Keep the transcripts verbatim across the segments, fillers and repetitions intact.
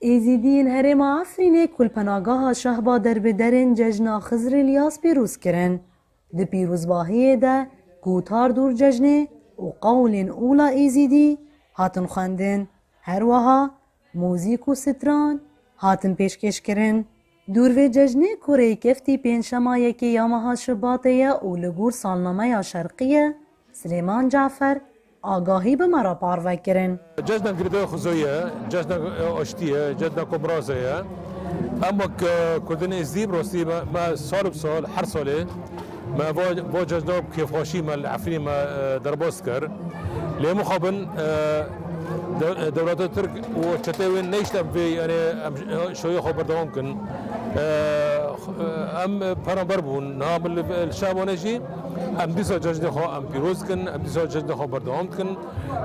Êzîdiyên Herêma Efrînê ku li Penageha Şehba derbiderên Cejna Xizr Îlyas pîroz kirin. Di pîrozbahiyê de gotar dûr cejnê û qewlên ola Êzîdî hatin xwendin. Her wiha muzîk û stran hatin pêşkêşkirin. Dûr vê cejnê ku rêkeftî pêncşema yekê ya meha Şibatê ye û li gor salnameya şerqî ye, Silêman Cafer agahî bi me re parve kirin. Cejna girêdayî xizayî ye, cejna, e, aştî ye, cejna komrazê ye. Em wek, e, Kurdên Êzidî bi rastî me, me sal bi sal, her salê me va, va cejna bi kêfxweşî me li Efrînê me, e, derbas kir. Lê mixabin, e, de-, e, dewleta Tirk û çeteyê wê neyşt em vê, yanî em, e, şoyê xwe berdewam kin. E, em peramber bûn. Niha min li, li Şabanê jî em dîsa cejnê xwe em pîroz dikin, em dîsa cejnê xwe berdewam dikin.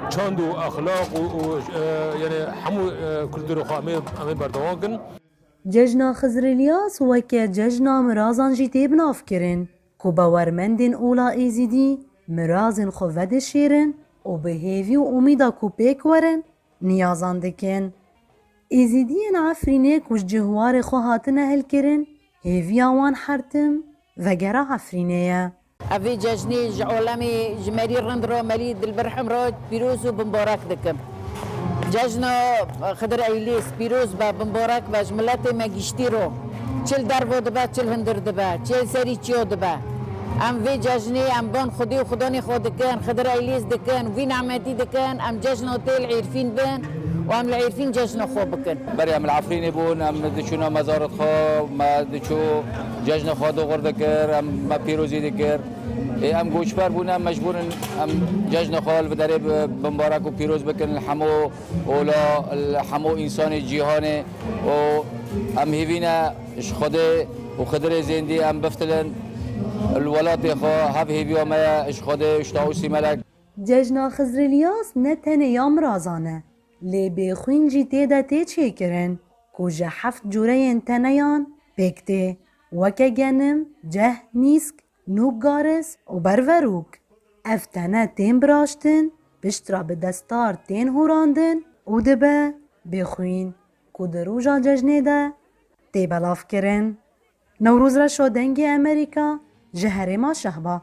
Çand û exlaq û, û, e, yanî hemû, e, kulturê xwe em ê, em ê berdewam kin. Cejna Xizr Îlyas weke cejna mirazan jî tê binavkirin, ku bawermendên ola Êzîdî mirazên xwe vedişêrin û bi hêvî û umîda ku pêk werin, niyazan dikin. Êzîdiyên Efrînê ku ji cihwarê xwe hatine hilkirin, hêviya wan her tim vegera Efrînê ye. Ev ê cejnê ji alemê, ji merî rind re, merî dilberhim re pîroz û bimbarak dikim. Cejna Xidir Eylês pîroz be, bimbarak be ji miletê me giştî re. Çi li derve dibe, çi li hundir dibe, çi li serî çiya dibe. Em vê cejnê em ban Xwedê û Xudanê xwe dikin, Xidir Eylês dikin, vî nemetî dikin, em cejna tê li Êrfîn bin û em li Êrfîn cejna xwe bikin. Berê em li Efrînê bûn, em diçûna mezaret xwe, me diçû cejna xwe doxir dikir, em me pîrozî dikir. Ê em goçber bûne, mecbûr in em cejna xwe li vê derê bi-, bimbarak û pîroz bikin li hemû ola, li hemû însanê cîhanê û em hêvî ne ji Xwedê û Xidirê zêndî em biftilin li welatê xwe. Hev hêviya me ye ji Xwedê û ji Tawusî Melek. Cejna Xizr Îlyas ne tenê ya mirazan e, lê bêxwîn jî tê de tê çêkirin ku ji heft cureyên teneyan pêk tê, weke genim, ceh, mîsk, nûk, garis û berverûk. Ev tene tên biraştin, piştre bi destar tên hûrandin û dibe bêxwîn ku di roja cejnê de tê belavkirin. Newroz Reşo, Dengê Emerîka, ji herêma Şehba.